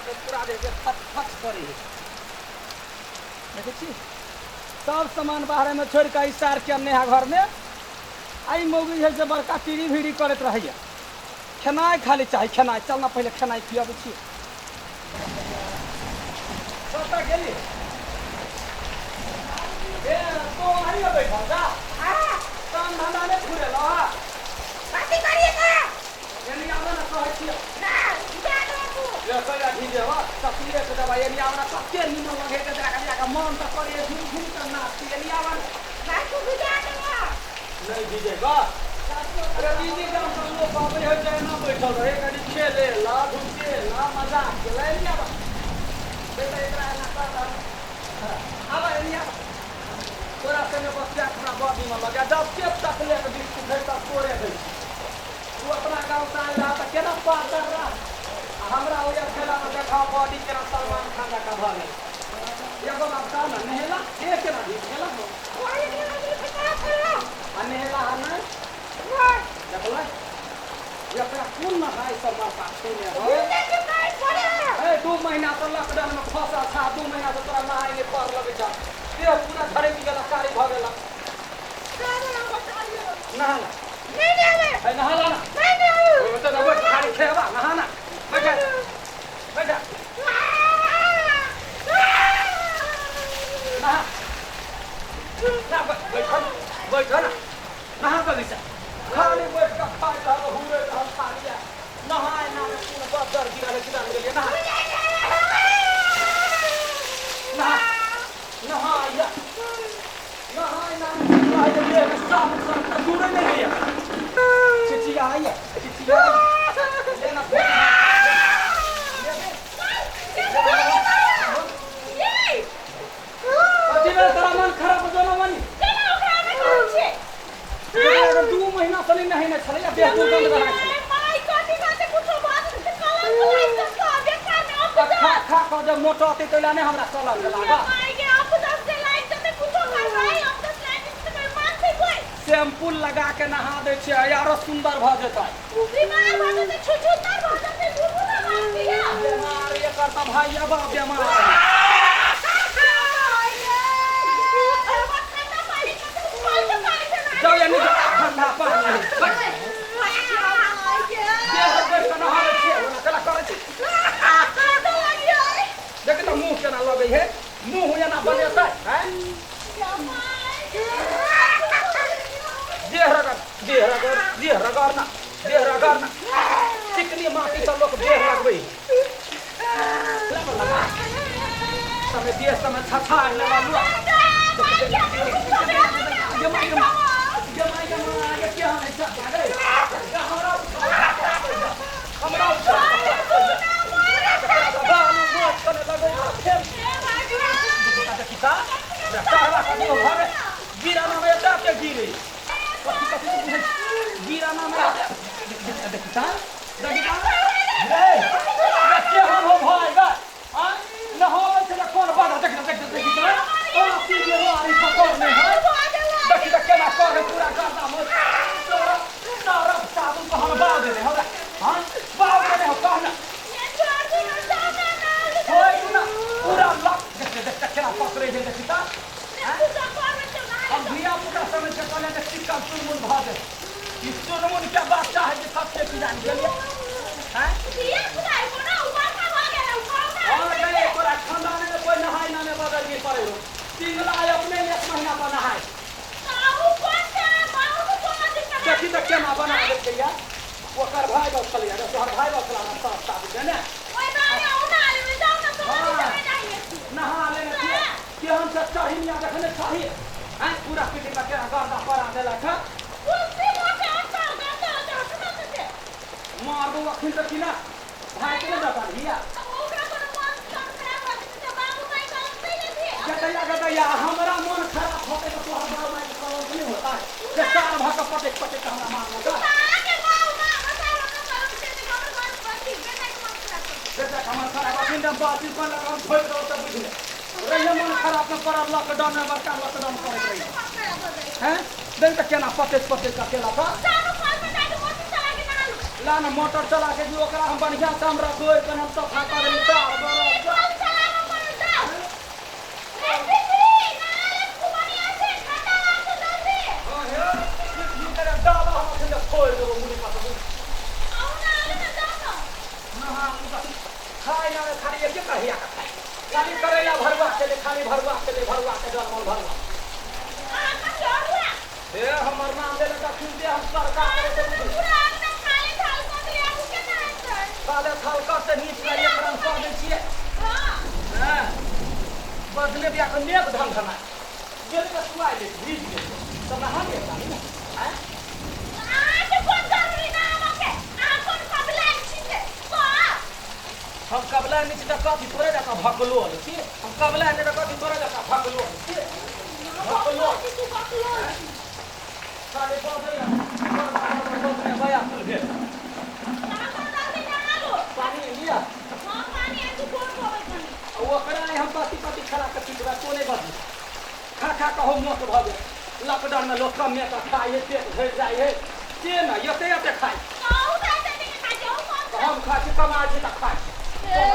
के पूरा देह के फट फट करै है। देखै छी सब सामान बाहरेमे छोड़ि कऽ ई सारके अनने है घरमे। आ ई मौगी जे है से बड़का टीरी भीड़ी करैत रहैए। खेनाइ खाली चाही खेनाइ। चल ने पहिले खेनाइ खियाबै छी। कतऽ गेली? ए तो अहीं बैठल जा। काम धंधा नहि फुरेलौ हँ? कथी करिए का? एनी आबऽ ने कहै छियौ। ना जा दो तू। ले कहिया भिजेबऽ तकलीफ के दबाइ। एनी आबऽ ने, कते नीमन लगै के जाके जाके मन तऽ करे झुम झुम के नाची। एनी आबऽ ने। ना तू भिजा देबो। नहि भिजेबऽ? अरे दीदी गाम से लोक अबै है तऽ एना बैठल रहै, कनि खेले ला घुसे ला मजाक केला। एनी आबऽ बेटा, एकरा एना कर दहक। आबऽ एनी आबऽ। तोरा संगे बतिया हमरा बड़ नीमन लगैया। जब के चॉकलेट बिस्कुट है तब तोरे दै छी। तू अपना गाँव से आयल रह तऽ केना पातर रह, आ हमरा ओहि खेलामे देखा बॉडी केना सलमान खान जकाँ भऽ गेल। एगो बात कह ने, नहेला देह केना भीज गेल हो? आ नहेला हा नहि? देखलै एकरा कोन नहाय सब माथा छूने हो। ए 2 महीना से लॉकडाउन में फंसल छा, 2 महीना से तोरा नहाय नहि पर लगै छ, देह पूरा झड़कि गेल, कारी भऽ गेल। नहा ला। है नहा ला ना। ओ तऽ बैठ, खाली खेबा। नहा ना, बैठ बैठ, नहा ना। बैठ बैठ ना, नहा बगीचा। खाली बैठ कऽ खाइत रहब, हुरैत रहब खाली। आ नहाय ना कोन बदर गिरल गिरल गेलियै। नहा नहा नहा या नहाय ना। कहै जे देहमे साबुन सब तऽ दूरे नहि होइए। चिचियाइए चिचियाइए। ले ना फेर ले बे। कथी भेल? तोरा मन खराब हो ना मनी? अगर 2 महीना से नहीं नहेने छलै आ देह दुर्गंध रहै छलै। आ खा खा कऽ जब मोटतै तै लए नहि हमरा कलंक लागत। शैम्पू लगा के नहा दै छियै, आरो सुन्दर भऽ जेतै। बेमार एकर तऽ भाइ अब बेमार। जाउ या नहि ठंडा पानी देह बैठ कऽ नहाबै छियै, ओना केना करै छी? देख तऽ मुँह केना लगै है, मुँह एना बनेतै हैं? देह रगड़, देह रगड़, देह रगड़ ना, देह रगड़ ना। चिकनी माटी से लोक देह लगबै लगा समय देह समय छछा लेवा लुआ। गे माय गे माय गे माय गे माय गे, केहन है छै गे? हमरा हमरा बालू गोट कने लगै फेर देखी ता सहरा कनी भरे गिराना में एता के गिरे। कथी कथी के बुझै छी? गिराना में देखी ता, देखी ता रे केहन हो भाई गे? आ नहाबै छै तऽ कोन बाधा? देख देख देखी ता, आसी बेमारी पकड़ने है। देखी तऽ केना करे पूरा गर्दा में तोरा तोरा साबुन को हम बाव देने हमरा। हाँ बाव देने हो कह ना। होय ना पूरा लक। देख देख देख केना पकड़े छै, देखी ता। हम धिया पुता समझ के कहले जे चिकन चुनमुन भऽ जेतै। ई चुनमुन के बच्चा है जे सबके की जान गेलियै हैं? और गए तोरा खानदान में कोई नहाय ना में बदल नहीं पड़े हो। पिंगला अपने एक महीना पर नहाय। देखी तऽ केना बना देलकै या। ओकर भाय बस छलैया रे, तोहर भाय बस छला साफ साफ देने। नहा लेने छियै केहन से चढ़िनिया देखने छही हैं? पूरा पीठी पर केना गर्दा पड़ा देलक है। मारबो अखन तऽ कि ना भाय के नहि दऽ हिया गदैया गदैया। हमरा मन खराब होतै तऽ तोहर बाप माय के कलंक नहि होतै जे साल भऽ कऽ पटकि पटकि कऽ हमरा मारलक? बेटा के मन खराब अखन जब बाती कहलक हम ठोकि दौ तऽ बुझि ले रहिए। मन खराब में पड़ल लॉकडाउन में बड़का लॉकडाउन करैत रहिए हैं। देख तऽ केना पटकि पटकि कऽ केलक। ला ना मोटर चला के दियो ओकरा हम बढ़िया से हम रखबै कन हम सफा कर देबै तार बरस कल चलाबऽ पड़त रे दीदी नाले खूब बढ़िया से ठंडा लागतो जल्दी हां हे ई करे डाला हम अखन जे फोड़ि देबो मुड़ी पर से आउ ना आलू ना जाओ ना नहा खाय ना खाली एके कहिया का खाय खाली करैला भरुआ के ले खाली भरुआ के ले भरुआ के डलमल भरुआ अहाँ कथी अरुआ हे हमर नाम ले लगा सुन दे हम सरकार अहाँ के तऽ पूरा अंगना खाली थाल कऽ देलियै आगू केना हेतै साले थाल कर से नीच करिए हम कह दै छियै हँ हाँ बदले बिया के नेक धन धना गेल के सुआइ ले भीज गेल तऽ नहा ले पानी ने आँय अहाँके कोन जरूरी ना आबऽके अहाँ कोन कबलाइ छी से कह हम कबला नहि छी तऽ कथी तोरे जकाँ भकलो छी हम कबला नहि तऽ कथी तोरे जकाँ भकलो छी भकलो छी तू बकलो छी साले बदले बदले बया कुल भेल अहाँ जल्दी नहा लो पानी लिया हम पानी आइ गोर धोबै कनी ओकरा आइ हम कथी कथी खड़ा के पिटबै तो नहि बदली खा खा कऽ हम मोट भऽ गेल लॉकडाउनमे लोक कमे कऽ खाइ हइ पेट भरि जाइ हइ से नहि एते एते खाइ कहू तऽ एते एते खाइ छी अहूँ कम तऽ हम खाइ छी कमाइ छी तऽ खाइ छी खाइ